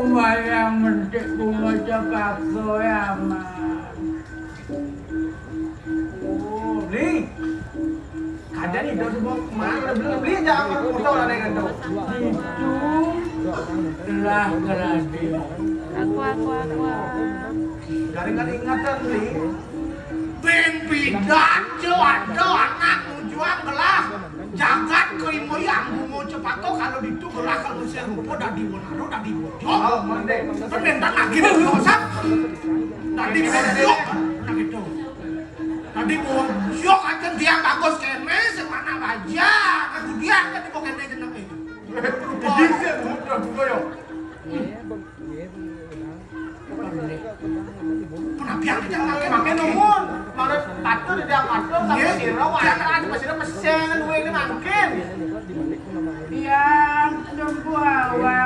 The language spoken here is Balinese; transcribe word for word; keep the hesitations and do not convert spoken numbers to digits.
Wayang mentik bunga cempaka ya, Mas. Oh, Li. Kadang itu semua kemana? Beli, beli aja apa? Motor ada yang gantung. Itu lah keradik. Aku, aku, aku. Garing-garing ingatan, Li. Ben pidato ada anak nujuang gelah jagat ke imoi ambu mau cepato kalau ditu gelah kalau saya rupa dadi wonaro dadi bojong. Oh, mending. Kan mentan lagi dosa. Dadi bojong, nah gitu. Dadi bojong aja dia bagus kene, semana baja, kemudian kan dibawa kene jenenge. Bisa, mudah juga ya. Penapian kita makin-makin nuwun. Marut patuh di Jakarta, tapi sira wayahe anu sira pesen duwe ini mangkin. Yang sembuh awang